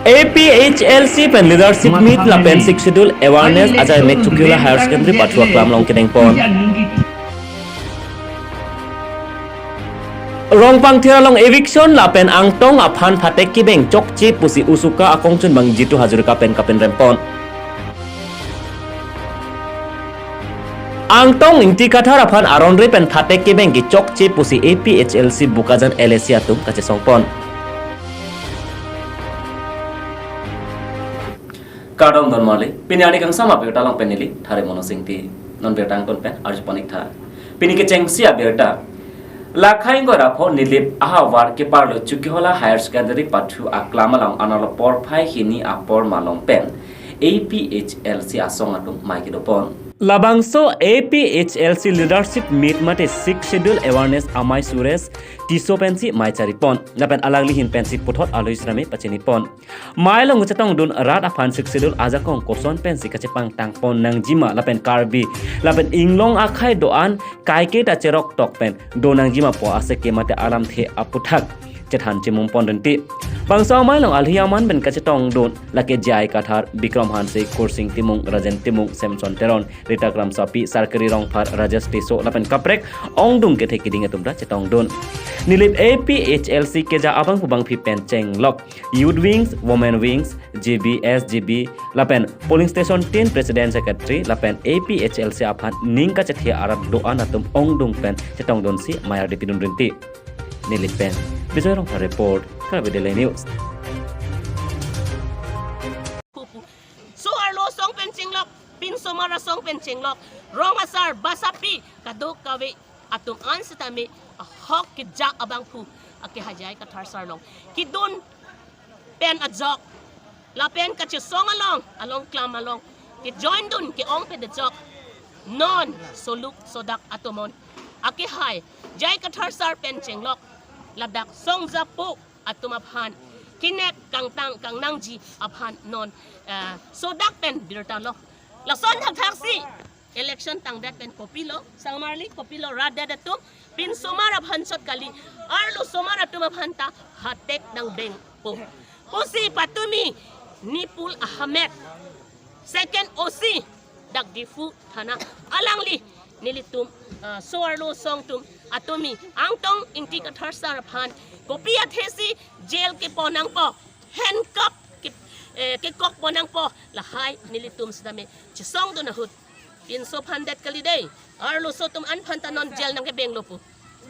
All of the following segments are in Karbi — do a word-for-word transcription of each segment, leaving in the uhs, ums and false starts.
A P H L C pen leadership meet lapen Sixth Schedule awareness ajaimek Chokihola Higher Secondary pathu aklam along kedengpon. Rongpangthir along eviction lapen angtong aphan phatek kebeng chokche pusi USUKA akongchunbang Jitu Hazarika pen kapinrempon. Angtong Ingti Kathar aphan aronre pen phatek kebeng kechokche pusi A P H L C Bokajan L A C atum kachesongpon. Kardom don marli, pini arni kangsam abirta along pen neli Thare Mono Singti. Non birta angton pen arjupon ik tha. Pini kechengsi abirta. Lakhai ingkoi ra pho Nilip ahavar keparlo Chokihola Higher Secondary pathu aklam along anerlo porphai hini apor malom pen A P H L C asong atum mei kedopon. Labangso A P H L C leadership meet mate Sixth Schedule awareness amei Suresh Tisso pensi mei charipon. Lapen alangli ahin pensi puthot alui srame pachinipon. Mei along chetongdun rat aphan Sixth Schedule ajakong koson pensi kachepangtangpon nangjima lapen Karbi lapen inglong akhei do-an kaike ta cheroktok pen do nangjima pu asek ke mate alamthe aputhak chethan chimumpon rinti. Bangso amei along alhi aman pen kachetongdun lake J I Kathar, Bikram Hanse, Kursing Timung, Rajen Timung, Samson Teron, Rita Kramsapi, Sarkiri Rongphar, Rajesh Tisso lapen kaprek ongdung kethe kiding atum ta chetongdun. Nilip A P H L C keja abangphu bangphi pen chenglok Youth Wings, Women Wings, G B, S G B lapen polling station tin president secretary lapen A P H L C aphan ning kachethe arat do-an atum ongdung pen chetongdunsi mei ardi pidun rinti. Nilip pen Bijoy Rongphar report, Karbi Daily News. So-arlo asong pen chenglok, pinsomar asong pen chenglok, rong asar, basapi, kadokave atum an setame ahok keja abangphu akehai J I Kathar sar along kedun pen ajok lapen kachesong along, along klam along kejoindun ke-ong pen ajok non soluk sodak atum an akehai J I Kathar sar pen chenglok ladak songjapo atum aphan kenep kangtang kangnangji aphan non, eh, sodak pen birta lo. Lason thakthaksi election tangdet pen kopilo, sangmarli kopilo, rat det atum, pinsomar aphan chot kali, arlosomar atum aphan ta phatek nangbengpo pusi patumi Nipul Ahmed, second O C, dak Diphu thana, alangli nelitum, ah, so-arlo asong atum, atumi Angtong Ingti Kathar sar aphan kopi athesi jail kepon nangpo, handcuff ke, eh, kekokpon nangpo, lahai nelitum setame chesongdun ahut pinso aphan det kali dei, arloso atum an aphan ta non jail nangkebenglo pu.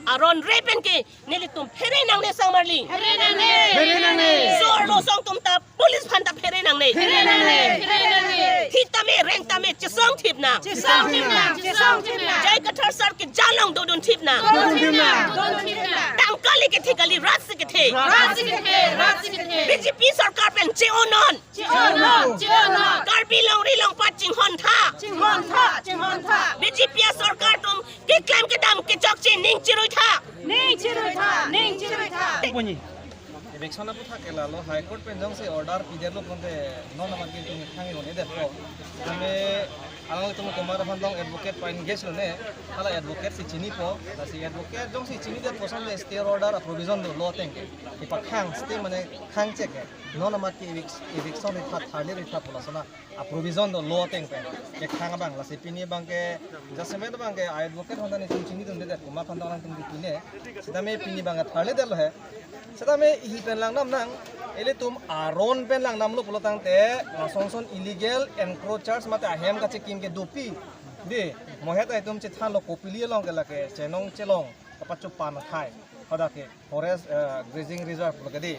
Aronre pen ke nelitum phere nangne, sangmarli. Phere nangne. Phere nangne. So-arlo asong atum ta police aphan ta phere nangne. Phere nangne. Phere nangne. Thi tame, reng tame, chesong thip nang. Chesong thip nang. Chesong thip nang. J I Kathar sar keja along dodun thip nang. Dodun thip nang. Dodun thip nang. Tang kali kethe kali, rat si kethe. Rat si kethe. Rat si kethe. B J P sorkar pen che-onon. Che-onon, che-onon. Karbi longri longpat chinghon tha. Chinghon tha, chinghon tha. B J P asorkar atum keklem kedam kechokche ning chirui tha. Ning chirui tha, ning chirui tha. Eviction aputhak ke lalo High Court pen jongsi order pidetlo pulote non amat ke tum thang-i un-edetpo. Tame alangtum komat aphan tong advocate pa-engage lone. Hala advocate si chinipo. Lasi advocate jongsi chinidet koson le stay order a provision do law ateng ke. Ipakhang stay mane khangchek ke. Non amat ke evic-, eviction ritha, tharli ritha pu lason a provision do law ateng pen kekhang abang, lasi pini abang ke jasemet abang ke advocate aphan ta nelitum chinidundedet, komat aphan ta alangtum kipine. Setame pini abang ke tharlidetlo he. Setame hi pen langnam nang, ilitum aron pen langnamlo pulo tangte, lasonson illegal encroachers mate ahem kachekim ke dopik. Dei, mohet atum chethanlo kopili along ke lake chenong chelong kapachupan akhei. Hadak ke forest, eh, grazing reserve pulo ke dei.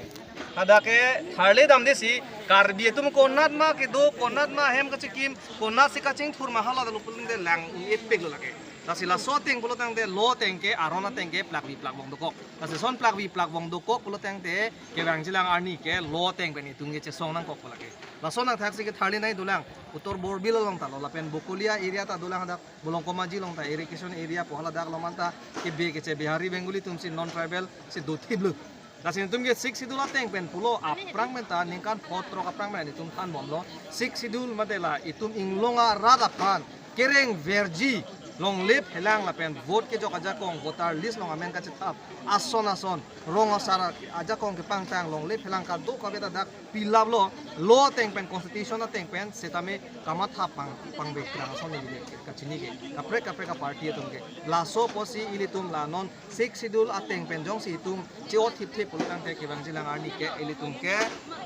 Hadak ke tharli damde si Karbi atum konat ma kedo, konat ma ahem kachekim, konat si kachingthur ma hala dalo pulo tangte lang un-epiklo lake. Lasi laso ateng pulo tangte law ateng ke, aron ateng ke plakvi plakvong dokok. Lasi son plakvi plakvong dokok pulo tangte kevangjilang arni ke law ateng pen itum ke chesong nangkokpo lake. Lason nangthaksi ke tharli nai dolang, Uttor Borbil along ta lo, lapen Bokolia area ta dolang hadak. Bolong Komaji along ta irrigation area pu hala dak along an ta kebe keche Bihari Bengali atum si non tribal si dothiplo. Lasi nelitum ke Sixth Schedule ateng pen pulo aphrang pen ta ningkan pho throk aphrang pen nelitum thanbomlo. Sixth Schedule mate la itum inglong arat aphan kereng verji Longle phelang lapen vote kejok ajakong, voter list along amen kachethap ason ason, rong asar ajakong kepangtang, longle phelang kadokave ta dak pilaplo. Law ateng pen, constitution ateng pen setame kamathap pang pangvek rang ason neli kachini ke, kaprek kaprek a-party atum ke. Laso apotsi ilitum la non Sixth Schedule ateng pen jongsi itum che-o thipthip pulo tangte kevangjilang arni ke ilitum ke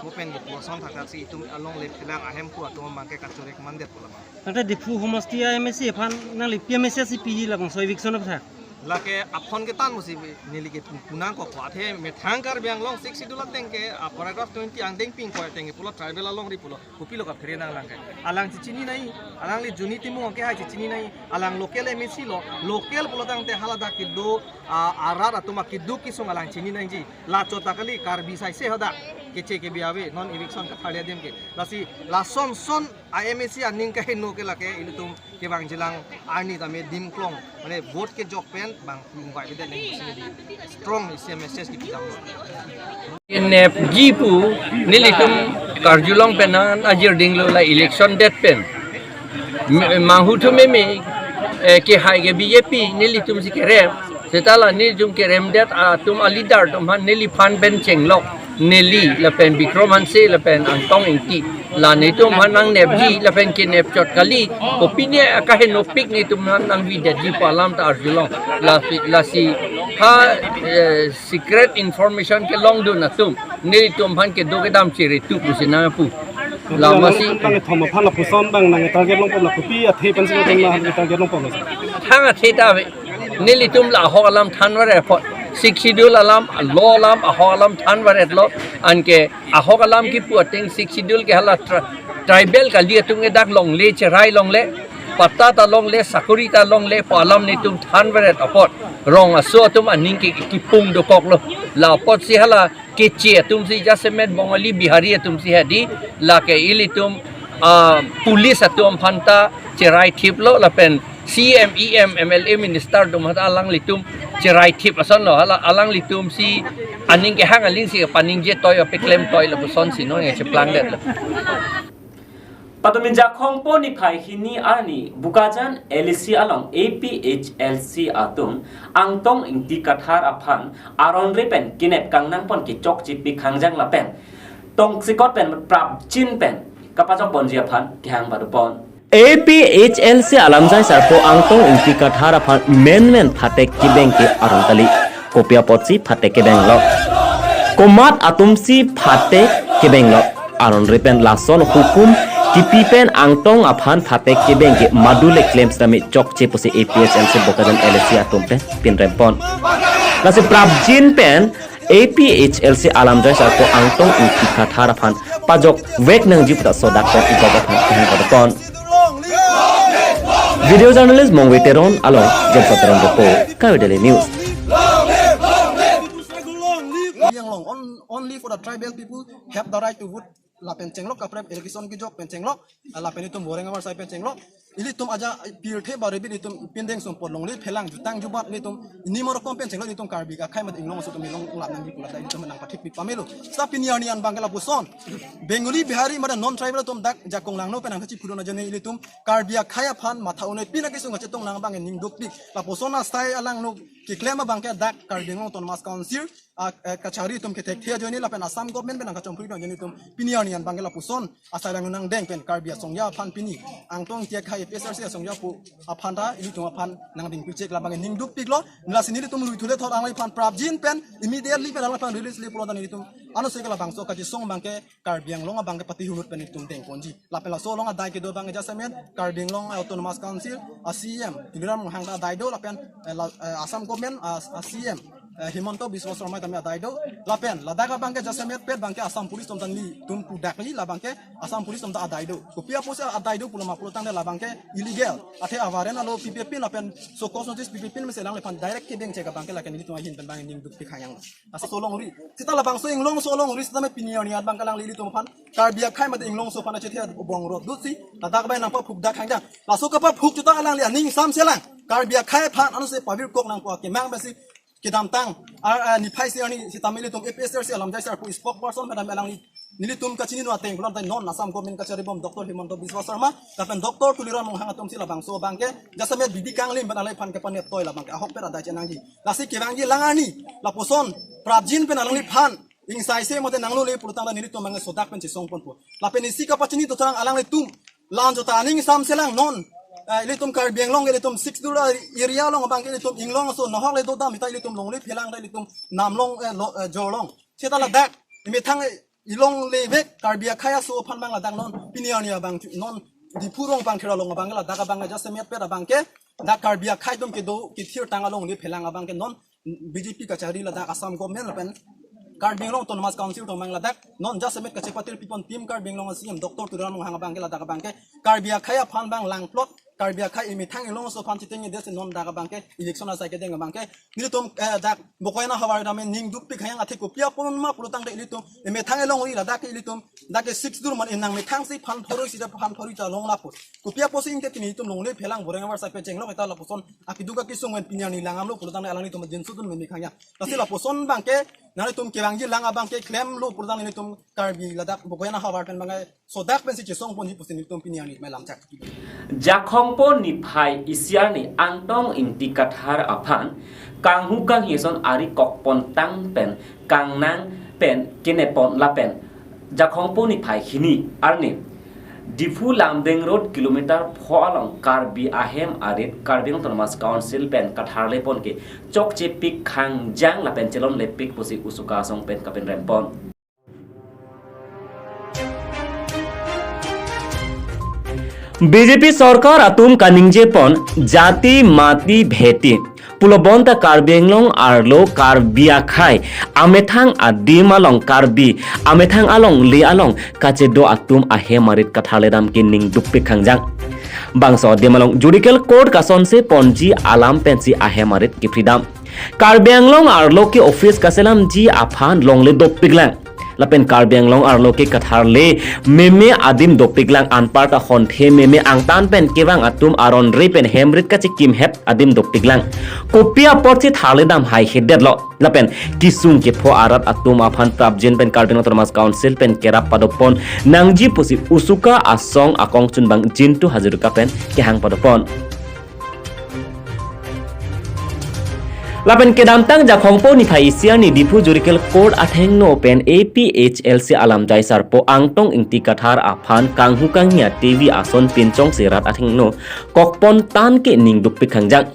mo pen kepu ason thakthak si itum alongle phelang ahemphu atum abang ke kachorek mandet pulo ma. Tangte Diphu homosti a-M A C aphan nangli P M A C si piji labangso eviction aphan? Lake aphon ketan musi neli ke pu- punang kok athe methang Karbi Anglong Sixth Schedule ateng ke a paragraph twenty angdeng ping ko ateng ke pulo tribal alongri pulo. Kopilo kaphere nanglang ke? Alang chichini nai, alangli Juni Timung ke hai chichini nai, alang local M A C lo, local pulo tangte haladak kedo, a, arat atum akeduk kesung alang chini nangji. La chot ta kali, Karbi sai se hadak, keche kebi ave, non eviction katharli adim ke. Lasi, lason son a-M A C aning kaheno ke lake, ilitum kevangjilang arni tame dim klong, mane vote kejok pen bang ingvai bede neng sini di strong isi message di pidam. Nepji pu nelitum karjulong pen nang ajir dinglo la election date pen. Me- manghu thu meme, eh, kehai ke B J P nelitum si kerem. Seta la nelitum kerem det atum a-leader atum aphan neliphan pen chenglok. Neli lapen Bikram Hanse lapen Angtong Ingti. La netum aphan nangnepji lapen kenep chot kali. Kopine akahenopik netum aphan nangvidetji pu alam ta arjulong. Lasi, lasi ha, eh, secret information kelongdun atum nelitum aphan kedo kedam chiri tu pusi nangpu. La masi nang thom aphan lapuson bang nang target longpom la kopi athe pensi nang target longpom la. Thang athe ta ave. Nelitum la ahok alam thanvaret apot. Sixth Schedule alam, law alam, ahok alam thanvaretlo. Anke ahok alam kipu ateng Sixth Schedule ke hala tri- tribal kali atum ke dak longle, cherai longle, patta ta longle, sakori ta longle pu alam netum thanvaret apot, rong aso atum aning ke kipung dokoklo. La apotsi hala keche atum si jasemet Bongali Bihari atum si hadi, lake ilitum, ah, police atum aphan ta cherai thiplo lapen C M, E M, M L A, minister atum aphan ta alanglitum cherai thip asonlo, hala alanglitum si aning kehang aling si paningje toi apeklem toi lapuson si non nge cheplangdetlo. Patumi Jakhong po niphai hini arni Bokajan L A C along A P H L C atum Angtong Ingti Kathar aphan aron re pen kinep kangnang pon kechokche pi khangjang lapen tongsekot pen prapjin pen kapajok ponji aphan kehang padopon. A P H L C alamjai sarpo Angtong Ingti Kathar aphan menmen phatek kebeng ke aron kali. Kopi apotsi phatek kebenglo? Komat atumsi phatek kebenglo? Aron re pen lason hukum kipi pen Angtong aphan phatek kebeng ke madule klem sitame chokche pusi A P H L C Bokajan L A C atum pen pinrem pon. Lasi prapjin pen A P H L C alamjai sarpo Angtong Ingti Kathar aphan pajok vek nangji puta sodak pon igop aphan kehang padopon. Video journalist Mongve Teron along James Teron report, Karbi Daily News. Yang long on- only for the tribal people have the right to vote. Lapen chenglok kaprek election kejok pen chenglok, lapen itum boreng amar sai pen chenglok. Ilitum aja pirthe bari bit itum pindeng sumpot longle phelang jutang jubat ilitum ini morokom pen chenglok itum Karbi akhei mat inglong aso atum inglong lap nangji pu la ilitum nangpathik pi pamelo. Sa pini arni an bang ke lapuson. Bengali, Bihari mada non tribal atum dak Jakhong langno pen angkachi pudun ajoine ilitum Karbi akhei aphan matha unai pina kesung kachetong nang bang ning dukpik. Lapuson asai alangno keklem abang ke dak Karbi Anglong Autonomous Council a, eh, kachari atum kethekthe ajoine lapen Assam government pen angkachongphri ajoine itum pini arni an bang ke lapuson asai lang nangdeng pen Karbi asongja aphan pini Angtong Ingti akhei A P H L C asongja pu aphan ta ilitum aphan nangding pichek labang ning dukpiklo. Lasi nelitum ruithule thot alangliphan prapjin pen immediately pen alangliphan release le pulo ta nelitum anose ke labangso kachisong bang ke Karbi Anglong abang ke pati hulut pen itum dengponji. Lapen laso along adai kedo bang jasemet Karbi Anglong Autonomous Council a C E M Tuliram Ronghang ta adai do lapen, eh, la- eh, Assam government a, a C E M, eh, Himanta Biswa Sarma tame adai do lapen ladak abang ke jasemet pet bang ke Assam police atum ta nelitum pudakli labang ke Assam police atum ta adai do. Kopi apotsi adai do pulo ma pulo tangte labang ke illegal. Athe awaren alo pipe pin lapen show cause notice pipe pin mese alangliphan direct kebeng chek abang ke lake nelitum ahin pen bang ning dukpik khayang. Asa solong ri. Sita labangso inglong solong ri sita me pini arni an bang ke alangli ilitum aphan Karbi akhei mate inglongso aphan achethe bong rot dutsi ladak bai nangpaphuk dak hangjang. Laso kapaphuk juta alangli aning sam selang Karbi akhei aphan anose pavirkok nangpo akemang besi kedamtang ar, ar niphai si arni sitame ilitum A P H L C alamjai sarpo spokesperson madam alangli nelitum kachini non ateng pulang tai non Assam government kachari bom Doctor Himanta Biswa Sarma lapen Doctor Tuliram Ronghang atum si labangso abangke jasemet bidi kanglim pen alai aphan kepanep toi labangke ahok pera dai chenangji. Lasi kevangji lang arni lapuson prapjin pen alangliphan ingsaise mate nanglole pulotangte nelitum abangke sodak pen chesong ponpo. Lapen isi kapachini dotang alanglitum lan jota aning samselang non, eh, ilitum Karbi Anglong ilitum Sixth Schedule area along abangke ilitum inglong aso nohok le dodam ita ilitum longle phelang ta ilitum namlong, eh, lo, eh, jorlong. Seta ladak emethang, eh, ilong levek Karbi akhei aso aphan abang ladak non pini arni abang non Diphu rong pangthir along abangke ladak abangke jasemet pet abangke dak Karbi akhei atum kedo kethirtang alongle phelang abangke non B J P kachari ladak Assam government lapen Karbi Anglong Autonomous Council atum abang ladak non jasemet kachepatir pipon tim Karbi Anglong a C M Doctor Tuliram Ronghang abangke ladak abangke Karbi akhei aphan abang langplot Karbi akhei emethang ilong aso aphan chiteng edes non dak abangke election asai kedeng abangke nelitum, eh, dak Bokoina havar dam ning dukpik khang athe kopi apon ma pulotangte ilitum emethang ilong ri ladak ilitum dak ke Sixth Schedule man enang methang si phan phoroi si da phan phoroi ta long lapu. Kopi aposi ingke pini itum longle phelang boreng avar sape chenglok eta lapuson akiduk akisung pen pini arni langdamlo pulotangte alanglitum jinso dun meni khang ya. Lasi lapuson abangke nanglitum kevangji lang abangke klemlo pulotangte nelitum Karbi ladak Bokoina havar pen abangke sodak pensi chesong ponji pusi nelitum pini arni melam chak. Jakhongpo niphai isi arni Angtong Ingti Kathar aphan kanghu kanghi ason ari kokpon tang pen kangnang pen kenepon lapen Jakhongpo niphai hini arni Diphu Lumding Road kilometer pho along Karbi ahem arit Karbi Anglong Autonomous Council pen Kathar lepon ke chokche pik khangjang lapen chelon lepik pusi usuka asong pen kapen rempon. B J P sorkar atum kaningjepon jati mati bheti pulo bonta Karbi Anglong arlo Karbi akhei amethang adim along Karbi amethang alongle along kachedo atum ahem arit Kathar ledam ke ning dukpik khangjang. Bangso adim along judicial court kasonse ponji alam pensi ahem arit kepridam. Karbi Anglong arlo ke office kaselamji aphan longle dopiklang. Lapen Karbi Anglong arlo ke Kathar le meme adim dopiklang anparta honthe meme angtan pen kevang atum aron re pen hemrit kachekim hep adim dopiklang. Kopi apotsi Thar ledam haihedetlo. Lapen kisung kepho arat atum aphan prapjin pen Karbi Anglong Autonomous Council pen kerap padopon nangji pusi usuka asong akongchunbang Jintu Hazarika pen kehang padopon. Lapen kedamtang Jakhongpo niphai isi arni Diphu Judicial Court athengno pen A P H L C alamjai sarpo Angtong Ingti Kathar aphan kanghu kanghi a-T V ason pinchongsi rat athengno kokpon tang ke ning dukpik khangjang.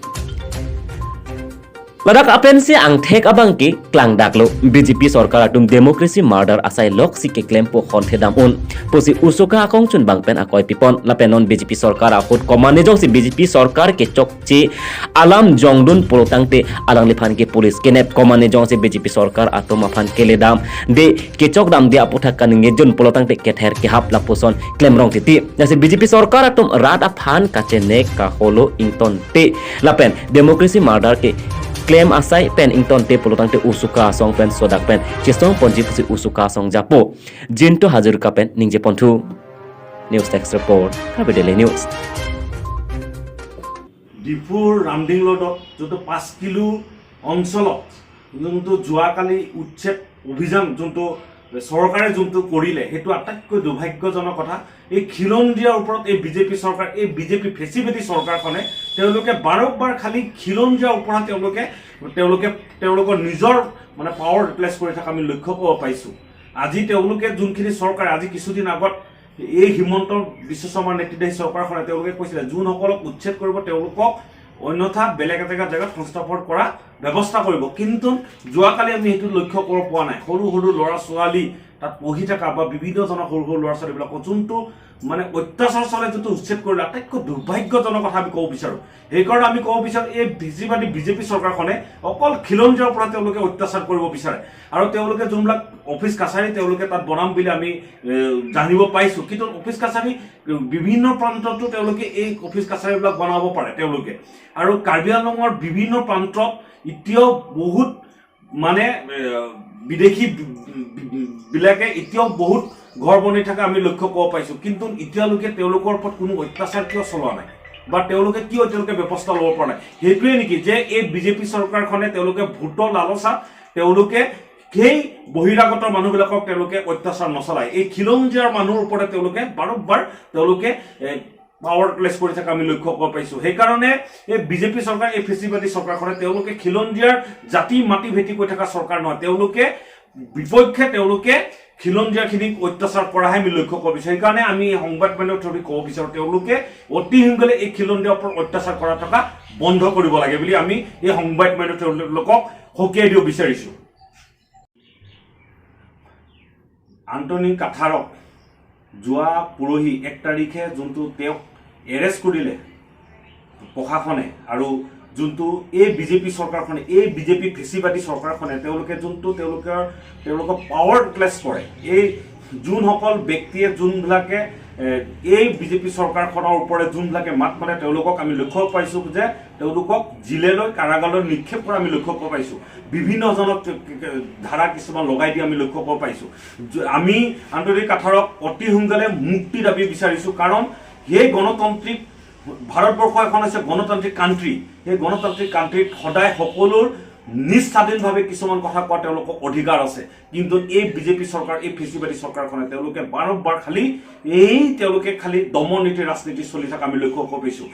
Ladak apensi angthek abangke klangdaklo, B J P sorkar atum democracy murder asai loksi keklempo honthe dam un pusi usuka akongchunbang pen akoi pipon. Lapen non B J P sorkar ahut komatne jongsi B J P sorkar kechokche alam jongdun pulotangte alangliphan ke police kenep, komatne jongsi B J P sorkar atum aphan keledamde kechokdamde aputhak kaningjejun pulotangte kether kehap lapuson klemrong titi. Lasi B J P sorkar atum rat aphan kachenek kaholo ingtonte lapen democracy murder keklem asai pen ingtonte pulotangte usuka asong pen sodak pen chesong ponji pusi usuka asong japo Jintu Hazarika pen ningjeponthu. News Desk Report, Karbi Daily News. ডিফুৰ ৰামডিং ৰোডত যোনটো পাঁচ কিলো অঞ্চলত যোনটো যোৱাকালি উচ্ছেদ অভিযান যোনটো চৰকাৰে যোনটো কৰিলে, সেইটো আটাইতকৈ দুৰ্ভাগ্যজনক কথা। এই খিলঞ্জীয়াৰ ওপৰত এই বিজেপি চৰকাৰ, এই বিজেপি ফেচিভেটি চৰকাৰখনে তেওঁলোকে বাৰম্বাৰ খালি খিলঞ্জীয়াৰ ওপৰত তেওঁলোকে, তেওঁলোকে, তেওঁলোকৰ নিজৰ মানে পাৱাৰ ইউটিলাইজ কৰি থকা আমি লক্ষ্য কৰিব পাইছোঁ। আজি তেওঁলোকে যোনখিনি চৰকাৰে আজি কিছুদিন আগত এই হিমন্ত বিশ্ব শৰ্মাৰ নেতৃত্বাধীন চৰকাৰখনে তেওঁলোকে কৈছিলে, যোনসকলক উচ্ছেদ কৰিব তেওঁলোকক অন্যথা বেলেগ এটা জেগাত সংস্থাপন কৰা ব্যৱস্থা কৰিব। কিন্তু যোৱাকালি আমি সেইটো লক্ষ্য কৰিব পোৱা নাই। সৰু সৰু ল'ৰা ছোৱালী তাত পঢ়ি থকা বা বিভিন্ন ধৰণৰ সৰু সৰু ল'ৰা ছোৱালীবিলাকক যোনটো মানে অত্যাচাৰ চলে, যোনটো উচ্ছেদ কৰিলে, আটাইতকৈ দুৰ্ভাগ্যজনক কথা আমি ক'ব বিচাৰোঁ। সেইকাৰণে আমি ক'ব বিচাৰোঁ, এই ফেচিভেটি বিজেপি চৰকাৰখনে অকল খিলঞ্জীয়াৰ ওপৰত তেওঁলোকে অত্যাচাৰ কৰিব বিচাৰে আৰু তেওঁলোকে যোনবিলাক অফিচ কাছাৰী তেওঁলোকে তাত বনাম বুলি আমি, এ, জানিব পাইছোঁ, কিন্তু অফিচ কাছাৰী বিভিন্ন প্ৰান্ততো তেওঁলোকে এই অফিচ কাছাৰীবিলাক বনাব পাৰে তেওঁলোকে। আৰু কাৰ্বি আংলঙৰ বিভিন্ন প্ৰান্তত এতিয়াও বহুত মানে, এ, বিদেশী বি-, বি-, বি-, বিলাকে এতিয়াও বহুত ঘৰ বনাই থকা আমি লক্ষ্য কৰিব পাইছোঁ, কিন্তু এতিয়ালৈকে তেওঁলোকৰ ওপৰত কোনো অত্যাচাৰ কিয় চলোৱা নাই বা তেওঁলোকে কিয় এতিয়ালৈকে ব্যৱস্থা ল'ব পৰা নাই? সেইটোৱে নেকি যে এই বিজেপি চৰকাৰখনে তেওঁলোকে ভোটৰ লালচাত তেওঁলোকে সেই বহিৰাগত মানুহবিলাকক তেওঁলোকে অত্যাচাৰ নচলায়। এই খিলঞ্জীয়াৰ মানুহৰ ওপৰত তেওঁলোকে বাৰম্বাৰ তেওঁলোকে পাৱাৰলেছ কৰি থকা আমি লক্ষ্য কৰিব পাইছো। সেইকাৰণে এই বিজেপি চৰকাৰ, এই ফেচিবাদী চৰকাৰখনে তেওঁলোকে খিলঞ্জীয়াৰ জাতি মাটি ভেটি কৈ থকা চৰকাৰ নহয়, তেওঁলোকে বিপক্ষে তেওঁলোকে খিলঞ্জীয়াখিনিক অত্যাচাৰ কৰাহে আমি লক্ষ্য কৰিব বিচাৰো। সেইকাৰণে আমি এই সংবাদ মাধ্যমৰ থ্ৰুদি ক'ব বিচাৰো, তেওঁলোকে অতি সোনকালে এই খিলঞ্জীয়াৰ ওপৰত অত্যাচাৰ কৰা থকা বন্ধ কৰিব লাগে বুলি আমি এই সংবাদ মাধ্যমৰ থ্ৰুদি তেওঁলোকক সকীয়াই দিব বিচাৰিছো। আন্তনি কাথাৰক যোৱা পৰহি এক তাৰিখে যোনটো তেওঁক এৰেষ্ট কৰিলে প্ৰশাসনে, আৰু যোনটো এই বিজেপি চৰকাৰখনে, এই বিজেপি ফেচিবাদী চৰকাৰখনে তেওঁলোকে যোনটো তেওঁলোকৰ তেওঁলোকক পাৱাৰলেছ কৰে, এই যোনসকল ব্যক্তিয়ে যোনবিলাকে এ, এই বিজেপি চৰকাৰখনৰ ওপৰত যোনবিলাকে মাত মাতে তেওঁলোকক আমি লক্ষ্য পাইছো যে তেওঁলোকক জেললৈ, কাৰাগাৰলৈ নিক্ষেপ কৰা আমি লক্ষ্য পাইছো। বিভিন্নজনক ধাৰা কিছুমান লগাই দি আমি লক্ষ্য পাইছো। য- আমি আন্তনি কাথাৰক অতি সোনকালে মুক্তি দাবী বিচাৰিছো, কাৰণ সেই গণতান্ত্ৰিক ভাৰতবৰ্ষ এখন হৈছে গণতান্ত্ৰিক কাণ্ট্ৰি। সেই গণতান্ত্ৰিক কাণ্ট্ৰিত সদায় সকলোৰ নিজ স্বাধীনভাৱে কিছুমান কথা কোৱা তেওঁলোকৰ অধিকাৰ আছে। কিন্তু এই বিজেপি চৰকাৰ, এই ফেচিবাদী চৰকাৰখনে তেওঁলোকে বাৰম্বাৰ খালি এই তেওঁলোকে খালি দমন নীতি ৰাজনীতি চলি থকা আমি লক্ষ্য কৰিব পাইছো।